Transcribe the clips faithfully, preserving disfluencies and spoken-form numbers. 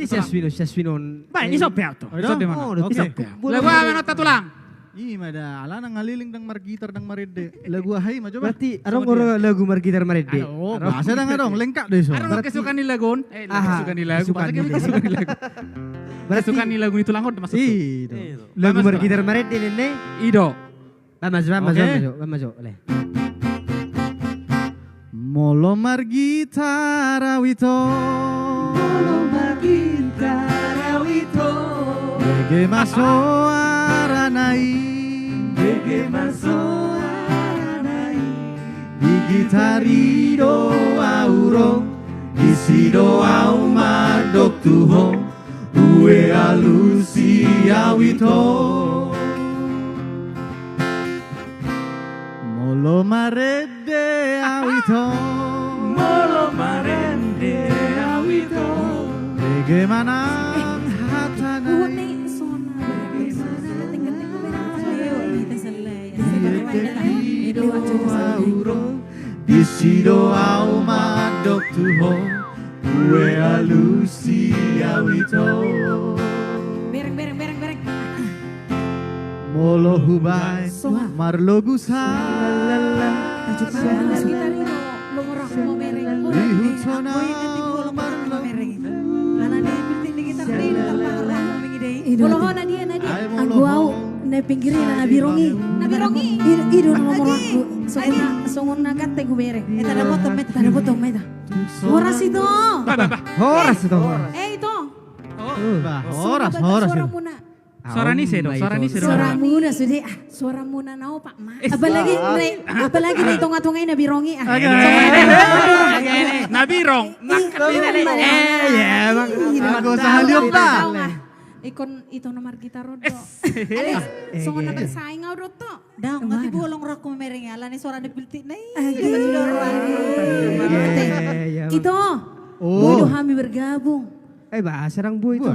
Siaswino, siaswinon. Baik, ini sope auto. Sope mana? Oke. Lagu aha ma nonta tulang? Ima da, alana ngaleleng ndang margitar ndang marende. Lagu aha ima coba? Berarti adong ro lagu margitar marende. Aduh, bahasa ndang adong, lengkap do i so. Adong kesukaan ni lagu on. Eh, kesukaan ni lagu. Kesukaan ni lagu. Kesukaan ni lagu ni tulang on maksudku. Lagu margitar marende nene. I do. Ba majo, ba majo, ba majo, ba majo. Molo margitar au ito. Molo margitar au ito. Bege ma soarana i. Bege ma soarana i. Di gitar i do au ro. Disi do au mandok tu ho. Ue alusi au ito. Molo marende au ito. Molo marende au ito. Bege ma nang hatana i. Bege ma nang hatana i. Di gitar i do au ro. Disi do au mandok tu ho. Ue alusi au ito. Bereng, bereng, bereng, bereng. Molo hubaen marlogusan. Di huta na marlogusan. Molo ho na dia, na dia. Anggo au na pinggir i na birong i. Na birong i. I do na nomor aku. Songon na, songon na ganteng hubereng. Eh, tanda potong ma ita. Tanda potong ma ita. Horas ito. Bah, bah, bah. Horas ito, horas. Eh, ito. Bah, horas, horas. Suara muna. Suara ni sedo, suara ni sedo. Suara muna sude. Ah, suara muna na opat ma. Apalagi na i tonga-tonga i na birong i. Ah. Na birong. Iya, emang. Aku sahali opa. Ikon ito na margitar on do. Songon na bersaing au do to. Dang, mati bolong rokku mamereng i, alani suara ni piltik na i. Ito. Boi do hami bergabung. Eh, bah, serang boi ito.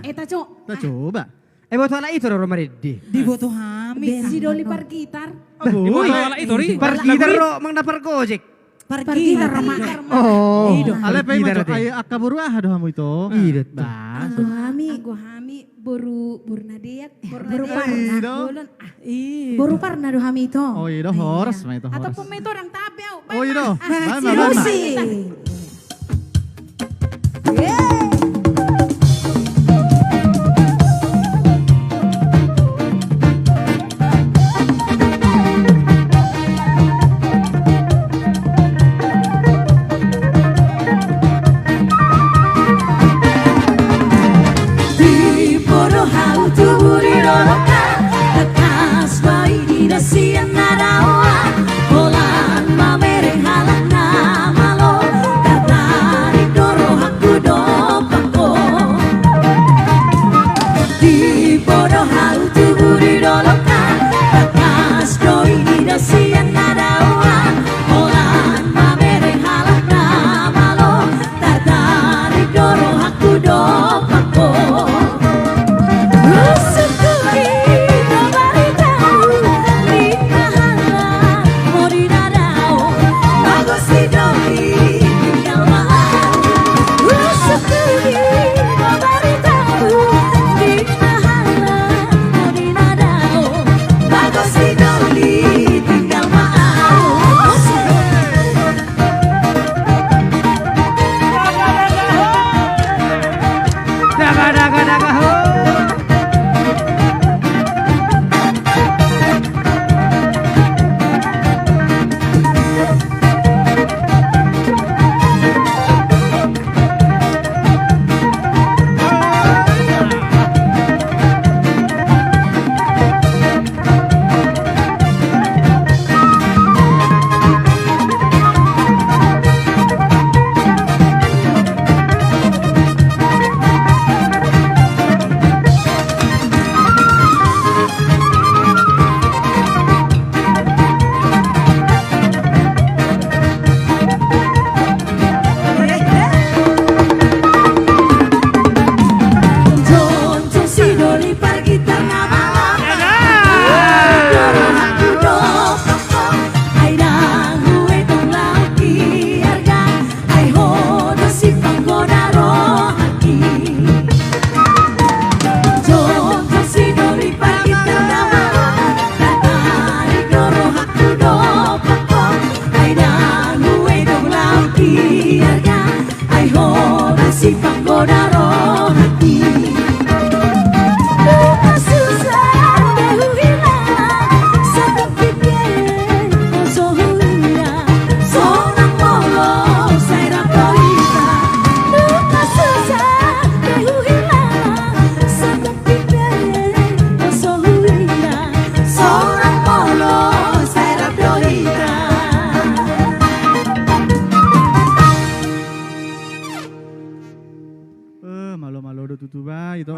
Eh, taco. Tacoba. Eh, boto ala ito ro marende. Diboto hami. Si Doli pargitar. Diboto ala ito ri. Pargitar ro, mang na pargojek. Pargitar ma. Oh. Alai pe ima jo, ai angka boru aha do hamu ito? Anggo hami. Anggo hami boru, boru na deat. Boru Parna. Boru Parna do hami ito. Oh, i do, horas ma ito, horas. Atau pemain torang tabe au. Oh, i do. Baik ma, baik ma. Dipodo hau tubu di dolok, tangkas baen i da sian na daoa, holan mamereng halak na malo.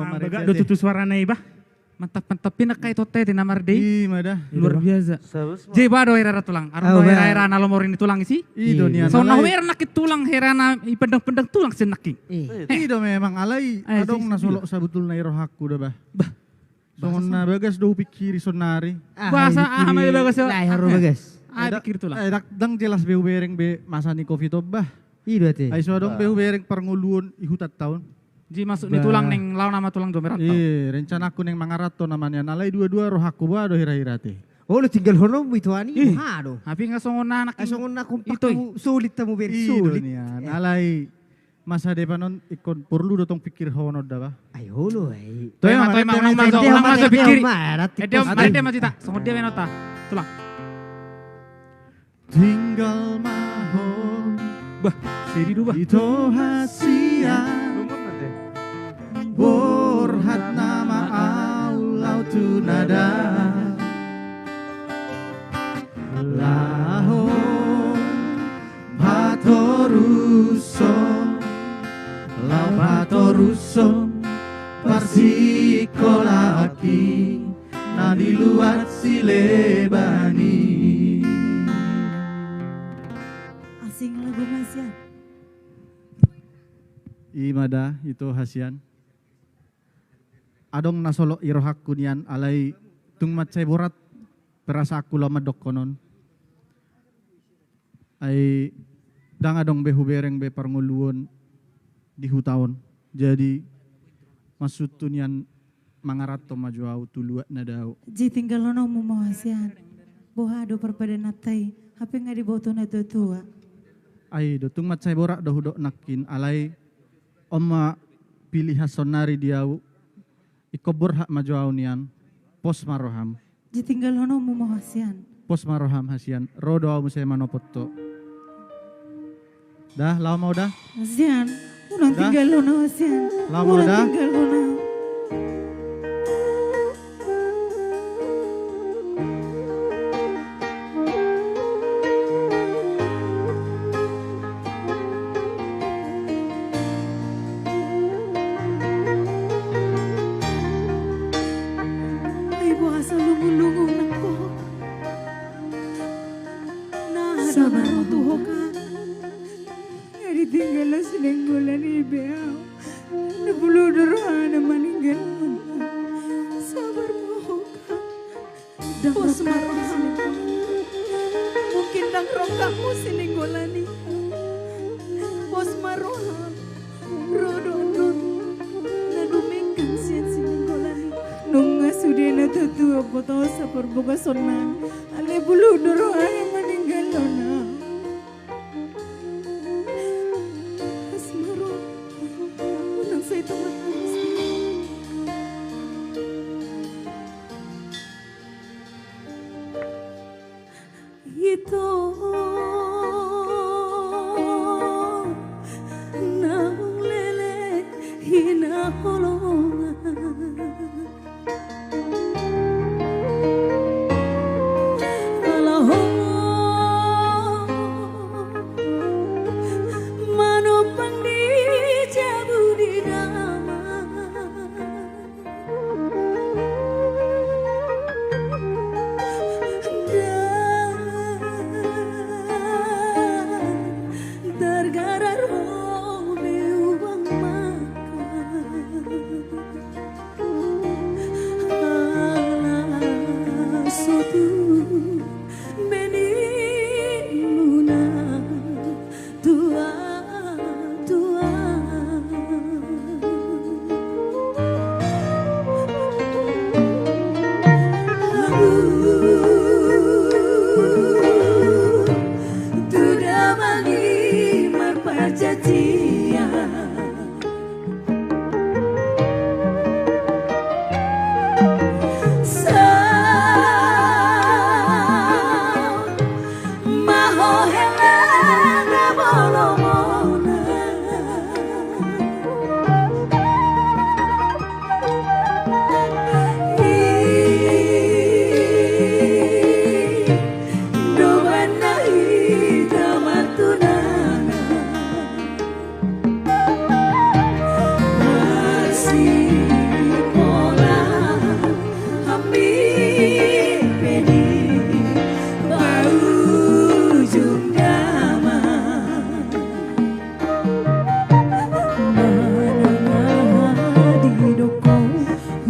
Bagak do tutu suarana i bah. Mantap, mantap. Pinangka i totta i na marde i. Ima da. Luar biasa. Jadi bah do hera-hera tulang. Adong do hera-hera na lomor ni tulang isi. I do nian. Songon na hubereng nangkin tulang, hera na ipendang-pendang tulang sian nangkin. I do memang alai adong na solot sabutulna i rohangku da bah. Bah. Songon na bagas do hupingkiri sonari. Bahasa aha ma bagas. Ai pingkiri tulang. Ndang jelas be hubereng be masa ni covid on bah. I do ate. Ai so adong be hubereng parngoluon i hutanta on. Jadi maksud ni tulang naeng laho nama tulang jo marantau. I rencanangku naeng mangarantau nama nian alai dua-dua rohangku bah do hira-hira ate. Olo tinggalhononmu ito ani. Aha do. Hape nga songon na anak i. Songon na kompak hamu, solid hamu bere solid. Alai masa depan on ingkon porlu do tong pingkirhonon da bah. Ai olo ai. Toe ma, toe ma, unang ma, unang ma pingkiri. Ede ma, ede ma cita. Songon dia menota. Tulang. Tinggal ma ho. Bah, seri do bah. Ito hasian. Borhat nama au laho tu na dao. Laho patorushon, laho patorushon parsikolaan na di luat sileban i. Asing lagu masian. Ima da ito hasian. Adong na solot i rohangku nian alai tung mansai borat perasaanku laho mandokkon on. Ai ndang adong be hubereng be parngoluon di huta on. Jadi maksudhu nian mangarantau ma jo au tu luat na dao. Jadi tinggalhononmu ma ho hasian. Boha do parpadananta i, hape nga diboto na tua-tua. Ai do tung mansai borat do hudok nangkin alai on ma pilihan sonari di au. Ingkon borhat ma jo au nian. Pos ma roham. Jadi tinggalhononmu ma ho hasian. Pos ma roham hasian. Ro do au muse manopot ho. Da laho ma ho da. Hasian. Unang tinggalhon au hasian. Laho ma ho da. Unang tinggalhon au. Ai boasa lungu-lungu nangkin ho. Na sabar ro tu ho kan. Nga ditinggal Sinenggolan i be au. Na bulus do rohana maninggalhon. Sabar ma ho kan. Pos ma roham. Mungkin ndang rongkapmu Sinenggolan i. Pos ma roham. Ro do annon na dumenggan sian Sinenggolan i. Nunga sude na tua-tua boto saparbogason nami. Alai bulus do rohana maninggalhon au. Asmara, unang sai tangis. Ito naung leleng hinaholongan. Ala ho manumpang di jabu di damang. Targara ro be hubang maka. Ala sotung be nimuna tua-tua. Ahu tu damang i marparjanjian.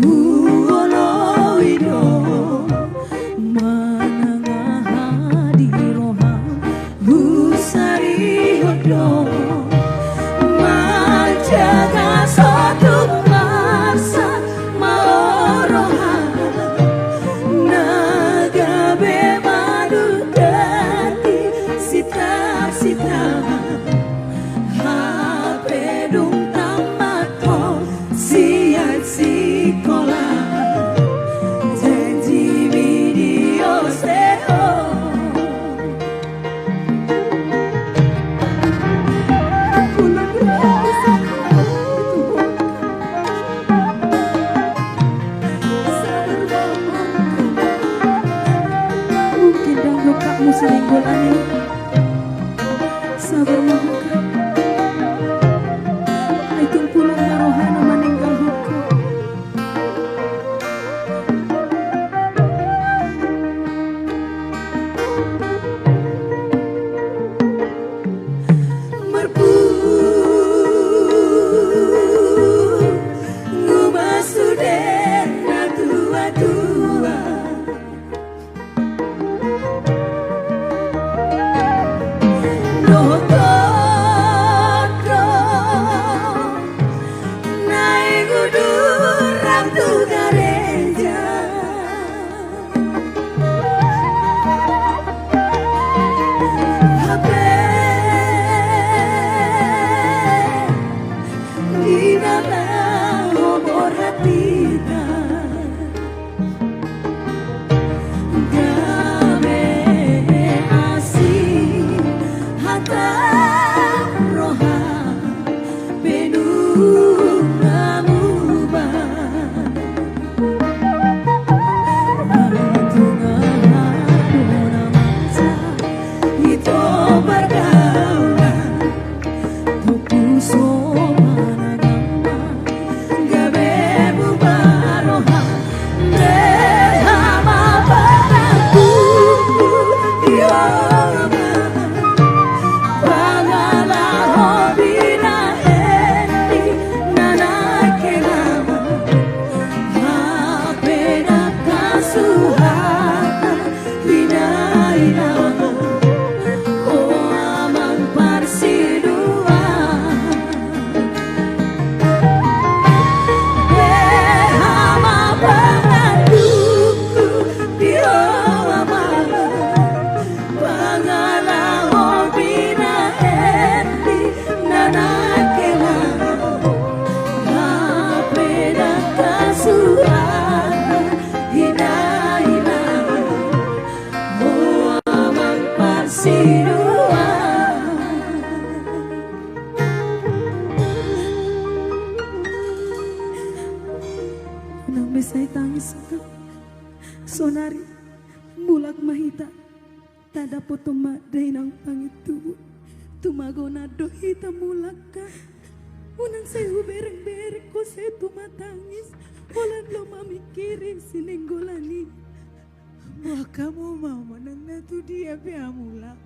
Huoloi do manang aha di roham, husarihon do manjaga sotung marsak ma roham, na gabe manundati sitasita. Hape dung tamat ho sian sikola, janjimi diosehon. Mungkin ndang lokakmu sininggolan i. Sabar ma ho. Ai tung pulang ma rohana maninggalhon ho. Marpungu ma sude natuatua. Dohot do naeng hudurang tu gareja. Hape di na laho borhat hita. Gabe asing hata roha pe nunga muba. Nunga hona masa ito pargaulan. Tuku so managama gabe muba roha. Beha ma pangantuku, io ma pangalaho binahen ni na nangkin ama. Hape na kasuhatan hinaina ho amang parsiduan. Beha ma pangantuku, io amang pangalaho binahen ni na nangkin ama. Hape na kasuhatan hinaina ho amang parsiduan. Unang be sai tangis ho. Saonari mulak ma hita. Tadapothon ma dainang pangintubu. Tumagonan do hita mulak, Kak. Unang sai huberengbereng ho sai tumatangis. Holan do mamingkiri sininggolan i. Boha hamu, Mama, nang na tu dia pe hamu mulak?